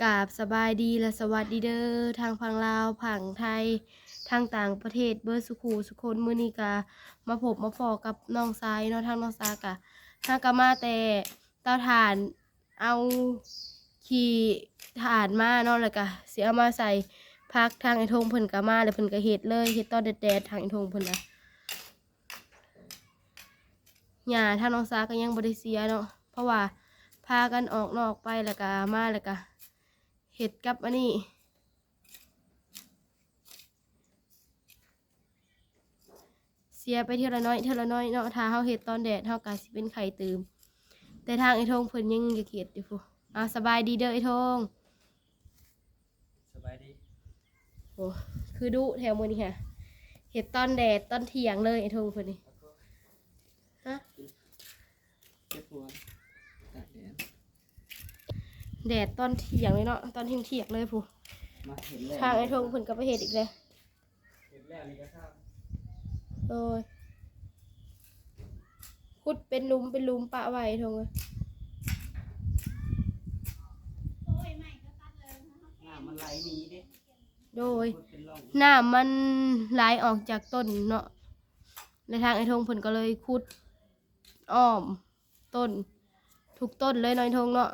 ກາບສະບາຍດີ ແລະ ສະຫວັດດີເດີ ທາງຝັ່ງລາວ ຝັ່ງໄທ ທາງຕ່າງປະເທດ ເບິດສູ່ຄູ່ສູ່ຄົນ. ມື້ນີ້ກະມາພົບມາພໍ້ກັບນ້ອງຊາຍເນາະ. ທາງນ້ອງຊາຍກະ ຫາກະມາແຕ່ເຕົາຖ່ານ ເອົາຂີ້ຖ່ານມາເນາະ ແລ້ວກະຊິເອົາມາໃສ່ຜັກ. ທາງອ້າຍທົງເພິ່ນກະມາ ແລ້ວເພິ່ນກະເຮັດເລີຍ ເຮັດຕອນແດດໆ. ທາງອ້າຍທົງເພິ່ນນະ ຫຍ້າທາງນ້ອງຊາຍກະຍັງບໍ່ໄດ້ເສຍເນາະ ເພາະວ່າພາກັນອອກນອກໄປ ແລ້ວກະມາ ແລ້ວກະເຮັດກັບອັນນີ້ ເສຍໄປເທື່ອລະໜ້ອຍ ເທື່ອລະໜ້ອຍເນາະ. ຖ້າເຮົາເຮັດຕອນແດດ ເຮົາກະຊິເປັນໄຂ້ຕື່ມ ແຕ່ທາງອ້າຍທົງເພິ່ນຍັງຢາກເຮັດຢູ່ພຸ້ນ. ເອົາ ສະບາຍດີເດີອ້າຍທົງ. ສະບາຍດີ. ໂອ້ ຄືດຸແທ້ມື້ນີ້ຫະ ເຮັດຕອນແດດຕອນທ່ຽງເລີຍອ້າຍທົງເພິ່ນນີ້. ຮະ ເຈັບຫົວ ຕາກແດດ ແດດຕອນທ່ຽງເລີຍເນາະ ຕອນທ່ຽງໆເລີຍພຸ້ນ. ມາເຫັນແລ້ວ ທາງອ້າຍທົງເພິ່ນກະໄປເຮັດອີກແລ້ວ. ເຮັດແລ້ວນີ້ກະທາງ ໂດຍ ຂຸດເປັນຫຼຸມເປັນຫຼຸມປະໄວ້ ອ້າຍທົງເອີຍ. ນ້ຳມັນໄຫຼໜີເດ້. ໂດຍ ຂຸດເປັນຮ່ອງ ນ້ຳມັນໄຫຼອອກຈາກຕົ້ນເນາະ ແລະ ທາງອ້າຍທົງເພິ່ນກະເລີຍຂຸດອ້ອມຕົ້ນ ທຸກຕົ້ນເລີຍເນາະອ້າຍທົງເນາະ.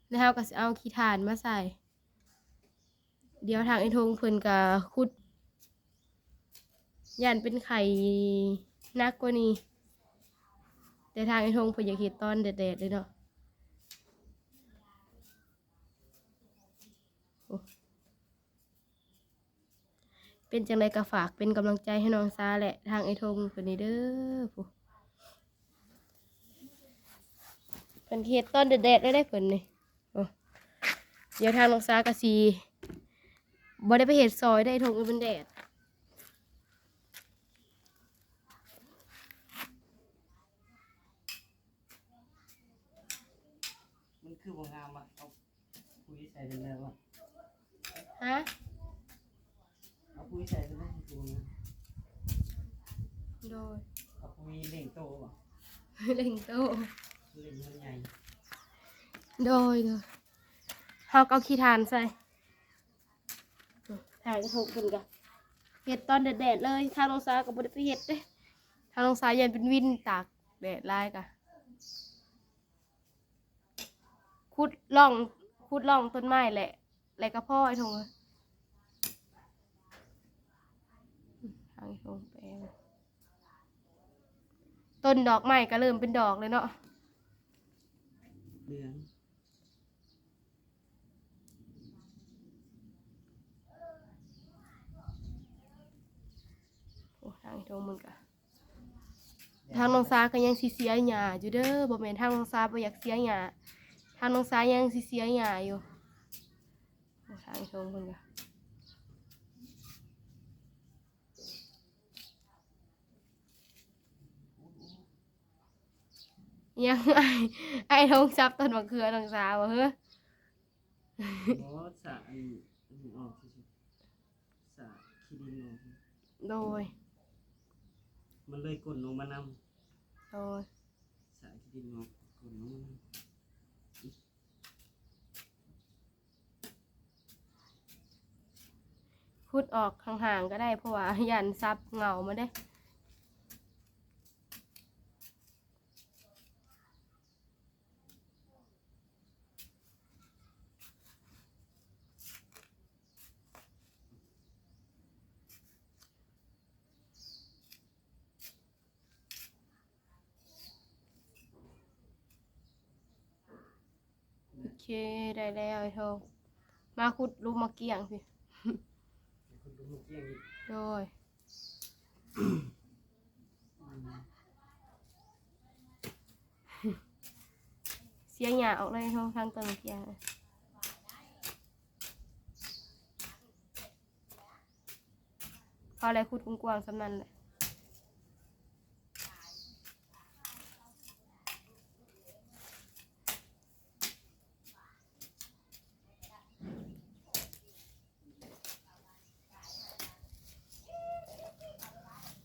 ແລ້ວເຮົາກະຊິເອົາຂີ້ຖ່ານມາໃສ່. ດຽວທາງອ້າຍທົງເພິ່ນກະຂຸດ ຢ້ານເປັນໄຂ້ໜັກກວ່ານີ້ ແຕ່ທາງອ້າຍທົງເພິ່ນຢາກເຮັດຕອນແດດໆເລີຍເນາະ. ໂອ້ ເປັນຈັ່ງໃດກະຝາກເປັນກຳລັງໃຈໃຫ້ນ້ອງຊາ ແລະ ທາງອ້າຍທົງເພິ່ນແດ່ເດີ. ເພິ່ນເຮັດຕອນແດດໆເລີຍເດ້ເພິ່ນນີ້. ໂອ້ ດຽວທາງນ້ອງຊາກະຊິບໍ່ໄດ້ໄປເຮັດຊອຍເດ້ ອ້າຍທົງເອີຍ ມັນແດດ. ມັນຄືບໍ່ງາມວະ ເອົາ ປຸ໋ຍໃສ່ເປັນແລ້ວວະ. ຮະ ເອົາປຸ໋ຍໃສ່ເປັນແລ້ວຄືບໍ່ງາມ. ໂດຍ ເອົາປຸ໋ຍເລັ່ງໂຕວະ ເລັ່ງໂຕ ເລັ່ງໃຫ້ມັນໃຫຍ່. ໂດຍ ໂດຍ ເຮົາກະເອົາຂີ້ຖ່ານໃສ່. ທາງອ້າຍທົງເພິ່ນກະເຮັດຕອນແດດໆເລີຍ ທາງນ້ອງຊາກະບໍ່ໄດ້ໄປເຮັດເດ້ ທາງນ້ອງຊາຢ້ານເປັນວິນຕາກແດດຫຼາຍກະ ຂຸດຮ່ອງ ຂຸດຮ່ອງຕົ້ນໄມ້ແຫຼະ ແລ້ວກະພໍ ອ້າຍທົງເອີຍ. ທາງອ້າຍທົງແປງ ຕົ້ນດອກໄມ້ກະເລີ່ມເປັນດອກແລ້ວເນາະ ເຫຼືອງ. ໂອ້ ທາງອ້າຍທົງເພິ່ນກະ ທາງນ້ອງຊາກະຍັງຊິເສຍຫຍ້າຢູ່ເດີ ບໍ່ແມ່ນທາງນ້ອງຊາບໍ່ຢາກເສຍຫຍ້າ ທາງນ້ອງຊາຍັງຊິເສຍຫຍ້າຢູ່. ໂອ້ ທາງອ້າຍທົງເພິ່ນກະ ຍັງ ອ້າຍ ອ້າຍທົງສັບຕົ້ນມະເຂືອນ້ອງຊາບໍ່ເຮີ? ບໍ່ ສະອັນ ອັນນີ້ອອກຊື່ໆ ສະຂີ້ດິນອອກ. ໂດຍ ມັນເລີຍກົ້ນລົງມານຳ. ໂດຍ ສະຂີ້ດິນອອກ ກົ້ນລົງມານຳ. ຂຸດອອກຫ່າງໆກະໄດ້ ເພາະວ່າຢ້ານສັບເຫງົ້າມັນເດ້. ໂອເຄ ໄດ້ແລ້ວອ້າຍໂທ. ມາຂຸດຫຼຸມໝາກກ້ຽງພີ້. ຂຸດຫຼຸມໝາກກ້ຽງອີກ. ໂດຍ. ເສຍຫຍ້າອອກເລີຍ ທາງຕົ້ນໝາກກ້ຽງ. ພໍແລ້ວ ຂຸດກວ້າງໆ ສ່ຳນັ້ນແຫຼະ.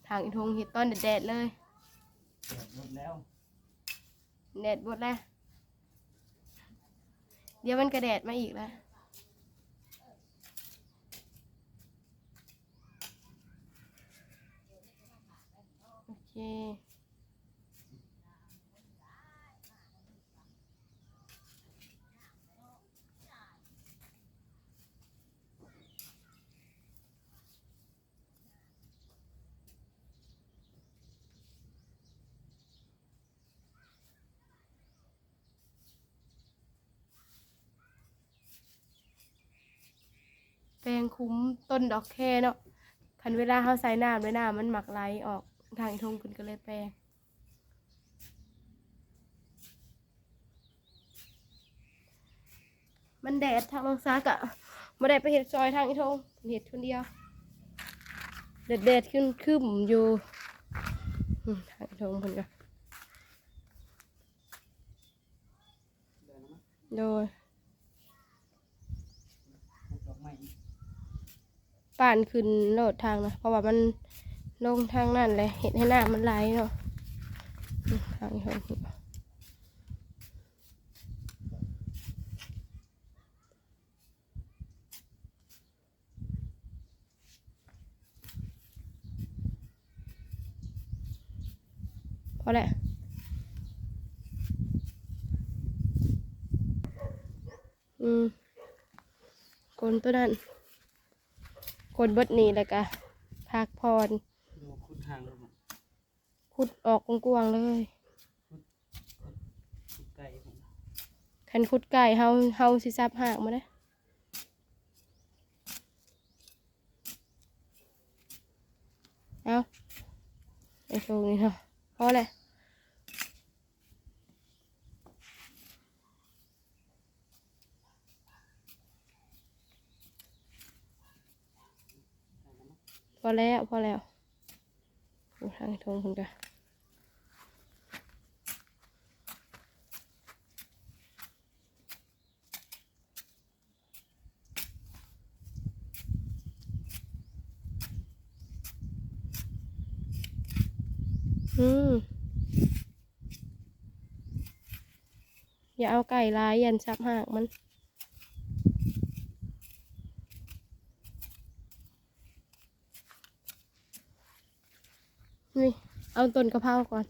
ທາງອີ່ທົງເຮັດຕອນແດດໆ ເລີຍ. ແດດເບິດແລ້ວ ແດດເບິດແລ້ວ. ດຽວມັນກະແດດມາອີກລະ. ໂອເຄ. ແປງຄຸມຕົ້ນດອກແຄເນາະ ຄັນເວລາເຮົາໃສ່ນ້ຳແລ້ວ ນ້ຳມັນມັກໄຫຼອອກ ທາງອີ່ທົງເພິ່ນກໍເລີຍແປງ. ມັນແດດ ທາງນ້ອງສາກະບໍ່ໄດ້ໄປເຮັດຊ່ອຍທາງອີ່ທົງ ເຮັດຄົນດຽວ ແດດໆ ຄຶ້ມໆ ຢູ່. ອືມ ທາງອີ່ທົງເພິ່ນກະ ໂດຍ ປ້ານຂຶ້ນໂລດທາງນະ ເພາະວ່າມັນລົງທາງນັ້ນແຫຼະ ເຮັດໃຫ້ນ້ຳມັນໄຫຼເນາະ. ທາງ ພໍແລ້ວ ອືມ ກົນໂຕນັ້ນ ກົນເບິດນີ້ ແລ້ວກະພັກຜ່ອນ ເຮົາຂຸດຫາງລົງ ຂຸດອອກກວ້າງໆ ເລີຍ ຂຸດ ຂຸດ ຂຸດໄກພຸ້ນ ຄັນຂຸດໄກເຮົາ ເຮົາຊິສັບຮາກມາເດ້. ເອົາ ໄອ້ໂຊງນີ້ເນາະ ພໍແລ້ວ. ພໍແລ້ວ ພໍແລ້ວ ໂອ້ ທາງທົ່ງເພິ່ນກະ ອືມ ຢ່າເອົາໃກ້ຫຼາຍ ຢ້ານສັບຮາກມັນ. ນີ້ ເອົາຕົ້ນກະເພົາກ່ອນ.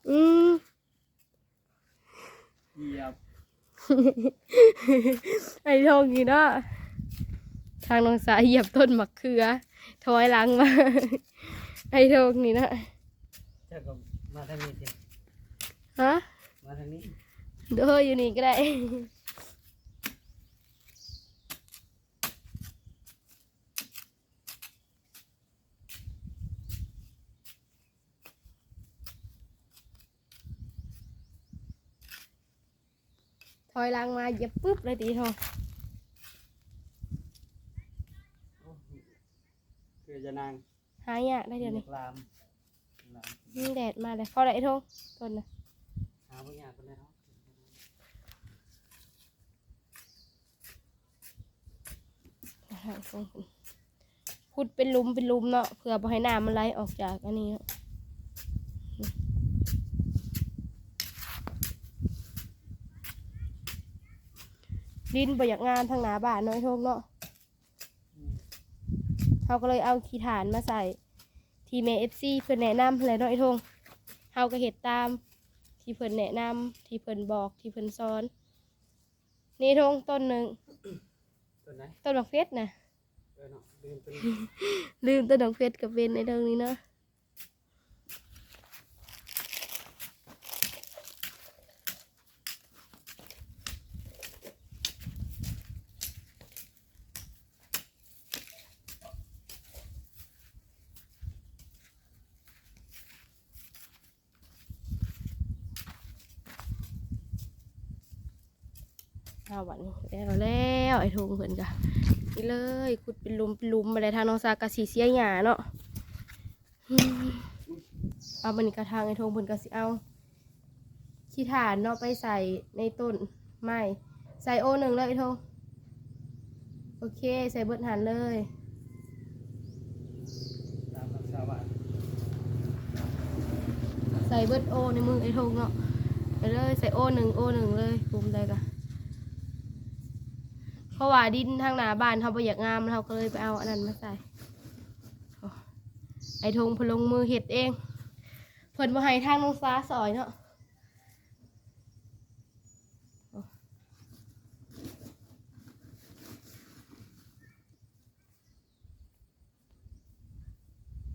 ອືມ ຢຽບ ໄອ້ທົ່ງນີ້ເນາະ ທາງນ້ອງສາຢຽບຕົ້ນໝາກເຂືອ ຖອຍຫຼັງມາ ໄອ້ທົ່ງນີ້ເນາະ. ເຈົ້າກໍມາທາງນີ້ຕິ ຮະ ມາທາງນີ້ ໂດຍ ຢູ່ນີ້ກໍໄດ້. ຖອຍຫຼັງມາຢຽບປຶບເລີຍຕິເນາະ. ໂອ້ ເຄືອຢານາງ ຫາຍາກໄດ໋ດຽວນີ້ ລາມ ລາມ ອືມ ແດດມາແລ້ວ. ພໍແລ້ວໄອ້ທົ່ງ ຕົ້ນນະ ຫາບໍ່ຍາກປານໃດເນາະ. ຂຸດເປັນຫຼຸມເປັນຫຼຸມເນາະ ເພື່ອບໍ່ໃຫ້ນ້ຳມັນໄຫຼອອກຈາກອັນນີ້ເນາະ. ດິນບໍ່ຢາກງາມທາງໜ້າບ້ານເນາະໄອ້ທົ່ງເນາະ. ເຮົາກໍເລີຍເອົາຂີ້ຖ່ານມາໃສ່ ທີ່ແມ່ເອັຟຊີເພິ່ນແນະນຳຫັ້ນແຫຼະເນາະໄອ້ທົ່ງ. ເຮົາກໍເຮັດຕາມທີ່ເພິ່ນແນະນຳ ທີ່ເພິ່ນບອກ ທີ່ເພິ່ນສອນ. ນີ້ທົ່ງຕົ້ນໜຶ່ງ ຕົ້ນໃດ? ຕົ້ນບັກເພັດນະ. ເອີເນາະ ລືມຕົ້ນ ລືມຕົ້ນບັກເພັດກໍເປັນໃນເທິງນີ້ເນາະ. ເອົາ ບັດນີ້ແລ້ວ ແລ້ວ ໄອ້ທົ່ງເພິ່ນກະນີ້ເລີຍ ຂຸດເປັນຫຼຸມເປັນຫຼຸມມາແລ້ວ. ທາງນ້ອງສາກະຊິເສຍຫຍ້າເນາະ. ເອົາ ບັດນີ້ກະທາງໄອ້ທົ່ງເພິ່ນກະຊິເອົາ ຂີ້ຖ່ານເນາະ ໄປໃສ່ໃນຕົ້ນໄມ້ ໃສ່ໂອໜຶ່ງເລີຍ ທົ່ງ. ໂອເຄ ໃສ່ເບິດຫັ້ນເລີຍ ຕາມພາສາບ້ານ ໃສ່ເບິດໂອໃນມືໄອ້ທົ່ງເນາະ. ໄປເລີຍ ໃສ່ໂອໜຶ່ງ ໂອໜຶ່ງເລີຍ ປຸ່ມໃດກະ ເພາະວ່າດິນທາງໜ້າບ້ານເຮົາບໍ່ຢາກງາມ ເຮົາກໍເລີຍໄປເອົາອັນນັ້ນມາໃສ່. ໂອ້ ອ້າຍທົງເພິ່ນລົງມືເຮັດເອງ ເພິ່ນບໍ່ໃຫ້ທາງນ້ອງສາຊ່ອຍເນາະ.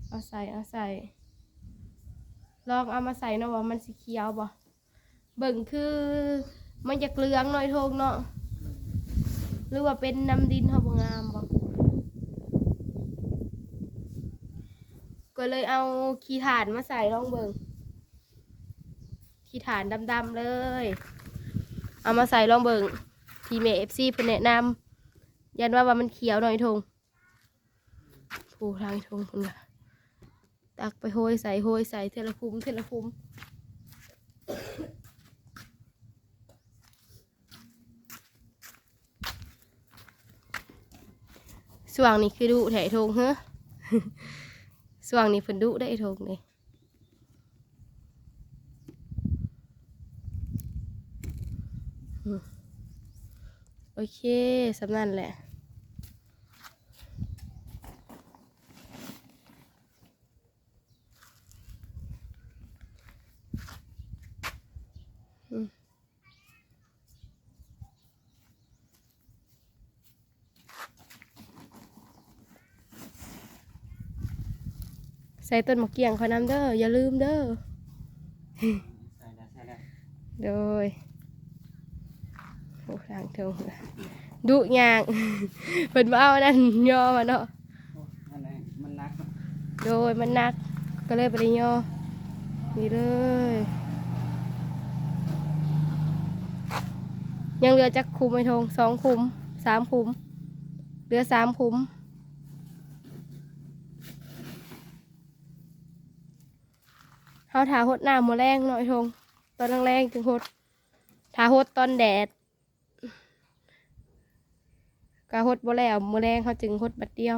ໂອ້ ເອົາໃສ່ ເອົາໃສ່ ລອງເອົາມາໃສ່ເນາະ ວ່າມັນຊິຂຽວບໍ່. ເບິ່ງຄືມັນຢາກເຫຼືອງໜ້ອຍໂທງເນາະ ຫຼືວ່າເປັນນຳດິນເຮົາບໍ່ງາມບໍ່? ກໍເລີຍເອົາຂີ້ຖ່ານມາໃສ່ລອງເບິ່ງ ຂີ້ຖ່ານດຳໆເລີຍ ເອົາມາໃສ່ລອງເບິ່ງ ທີ່ແມ່ເອັຟຊີເພິ່ນແນະນຳ ຢ້ານວ່າ ວ່າມັນຂຽວໜ້ອຍໂທງ. ໂອ້ ທາງອ້າຍທົງເພິ່ນກະຕັກໄປໂຮຍໃສ່ ໂຮຍໃສ່ເທື່ອລະຂຸມ ເທື່ອລະຂຸມ. ຊ່ວງນີ້ຄືດຸແທ້ອ້າຍທົງເຮີ ຊ່ວງນີ້ເພິ່ນດຸເດ້ອ້າຍທົງເດ້. ອືມ ໂອເຄ ສ່ຳນັ້ນແຫຼະ. ອືມ ໃສ່ຕົ້ນໝາກກ້ຽງຂ້ອຍນຳເດີ ຢ່າລືມເດີ. ໃສ່ແລ້ວ ໃສ່ແລ້ວ ໂດຍ. ໂອ້ ທາງເທິງ ດຸຍາກ ເພິ່ນບໍ່ເອົາອັນນັ້ນຍໍມາເນາະ. ໂອ້ ອັນນັ້ນມັນໜັກເນາະ. ໂດຍ ມັນໜັກ ກໍເລີຍບໍ່ໄດ້ຍໍ. ນີ້ເລີຍ ຍັງເຫຼືອຈັກຂຸມອ້າຍທົງ? ສອງຂຸມ ສາມຂຸມ ເຫຼືອສາມຂຸມ. ເຮົາຖ້າຫົດນ້ຳມື້ແລງເນາະອ້າຍທົງ ຕອນແລງໆຈຶ່ງຫົດ ຖ້າຫົດຕອນແດດ ກະຫົດບໍ່ແລ້ວ ມື້ແລງເຮົາຈຶ່ງຫົດບັດດຽວ.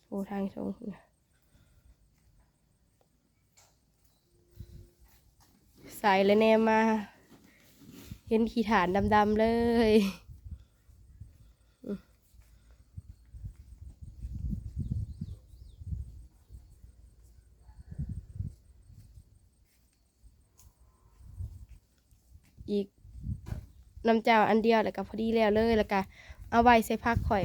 ໂອ້ ທາງຊົງ ໃສ່ແລ້ວແນມມາ ເຫັນຂີ້ຖ່ານດຳໆເລີຍ. ອີກນຳເຈົ້າອັນດຽວ ແລ້ວກະພໍດີແລ້ວເລີຍ ແລ້ວກະເອົາໄວ້ໃສ່ຜັກຂ້ອຍ.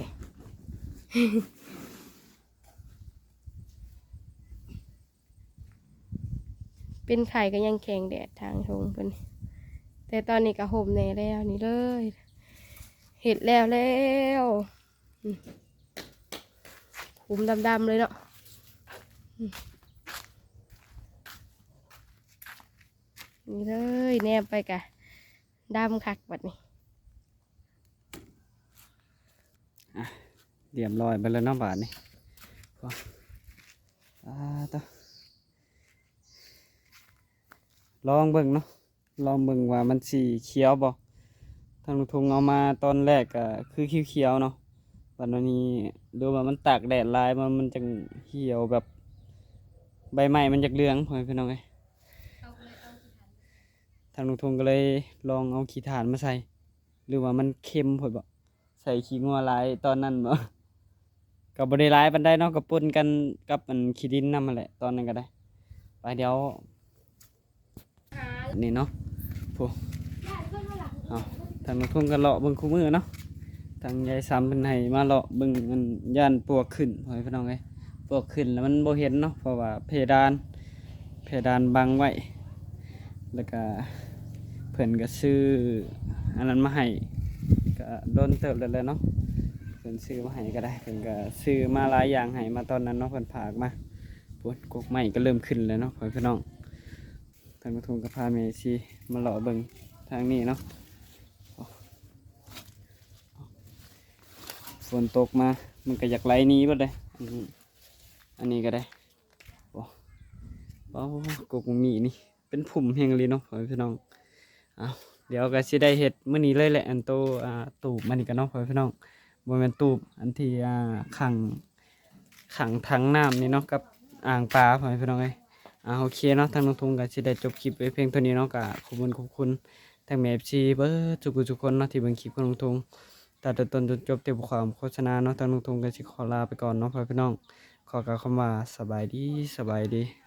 ເປັນໄຂ້ກະຍັງແຂງແດດທາງທົ່ງເພິ່ນ ແຕ່ຕອນນີ້ກະຮົ່ມແດ່ແລ້ວ ນີ້ເລີຍ ເຮັດແລ້ວແລ້ວ. ອືມ ຂຸມດຳໆເລີຍເນາະ ອືມ ນີ້ເລີຍ ແນມໄປກະດຳຄັກບັດນີ້. ອ່ະ ລຽບຮ້ອຍເບິດແລ້ວເນາະບາດນີ້ ອາ ໂຕ ລອງເບິ່ງເນາະ. ລອງເບິ່ງວ່າມັນຊິຂຽວບໍ່. ທາງລຸງທຸງເອົາມາຕອນແລກກະຄືຂຽວໆເນາະ ບັດນີ້ ຫຼືວ່າມັນຕາກແດດຫຼາຍ ມັນ ມັນຈັ່ງຫ່ຽວ ແບບໃບໄມ້ມັນຢາກເຫຼືອງ ພໍ່ແມ່ພີ່ນ້ອງເອີຍ. ທາງລຸງທຸງກະເລີຍລອງເອົາຂີ້ຖ່ານມາໃສ່ ຫຼືວ່າມັນເຄັມໂພດບໍ? ໃສ່ຂີ້ງົວຫຼາຍຕອນນັ້ນບໍ? ກະບໍ່ໄດ້ຫຼາຍປານໃດເນາະ ກະປົນກັນກັບອັນຂີ້ດິນນຳຫັ້ນແຫຼະ ຕອນນັ້ນກະໄດ້. ໄປ ດຽວ ນີ້ເນາະ ໂອ້ ເອົາ ທາງລຸງທຸງກະເລາະເບິ່ງຄູ່ມື້ເນາະ ທາງຍາຍຊຳເພິ່ນໃຫ້ມາເລາະເບິ່ງ ອັນ ຢ້ານປວກຂຶ້ນ ພໍ່ແມ່ພີ່ນ້ອງເອີຍ. ປວກຂຶ້ນແລ້ວມັນບໍ່ເຫັນເນາະ ເພາະວ່າເພດານ ເພດານບັງໄວ້ ແລ້ວກະເພິ່ນກະຊື້ອັນນັ້ນມາໃຫ້ ກະດົນເຕີບແລ້ວແຫຼະເນາະ ເພິ່ນຊື້ມາໃຫ້ກະໄດ້ ເພິ່ນກະຊື້ມາຫຼາຍຢ່າງໃຫ້ ມາຕອນນັ້ນເນາະ ເພິ່ນຝາກມາ. ໂອ້ຍ ກົກໄມ້ກະເລີ່ມຂຶ້ນແລ້ວເນາະ ພໍ່ແມ່ພີ່ນ້ອງ. ທາງລຸງທຸງກະພາແມ່ຊີມາເລາະເບິ່ງທາງນີ້ເນາະ. ຝົນຕົກມາ ມັນກະຢາກໄຫຼໜີເບິດເດ້ ອັນນີ້ ອັນນີ້ກະໄດ້. ໂອ້ ໂອ້ ກົກໝາກມີ່ນີ້ເປັນພຸ້ມແຮງອີ່ຫຼີເນາະ ພໍ່ແມ່ພີ່ນ້ອງ. ເອົາ ດຽວກະຊິໄດ້ເຮັດມື້ນີ້ເລີຍແຫຼະ ອັນໂຕ ອ່າ ຕູບມັນນີ້ກະເນາະ ພໍ່ແມ່ພີ່ນ້ອງ. ບໍ່ແມ່ນຕູບ ອັນທີ່ ອ່າ ຂັງ ຂັງຖັງນ້ຳນີ້ເນາະ ກັບອ່າງປາ ພໍ່ແມ່ພີ່ນ້ອງເອີຍ. ອ່າ ໂອເຄເນາະ ທາງລຸງທຸງກະຊິໄດ້ຈົບຄລິບໄວ້ພຽງເທົ່ານີ້ເນາະ. ກະຂອບຄຸນ ຂອບຄຸນທາງແມ່ເອັຟຊີເບິດທຸກຜູ້ທຸກຄົນເນາະ ທີ່ເບິ່ງຄລິບຂອງລຸງທຸງ. ຕັດແຕ່ຕົ້ນຈົນຈົບ ແຕ່ບໍ່ຂ້ອຍເອົາໂຄສະນາເນາະ ທາງລຸງທຸງກໍຊິຂໍລາໄປກ່ອນເນາະ ພໍ່ແມ່ພີ່ນ້ອງ. ຂໍກ່າວຄຳວ່າສະບາຍດີ ສະບາຍດີ.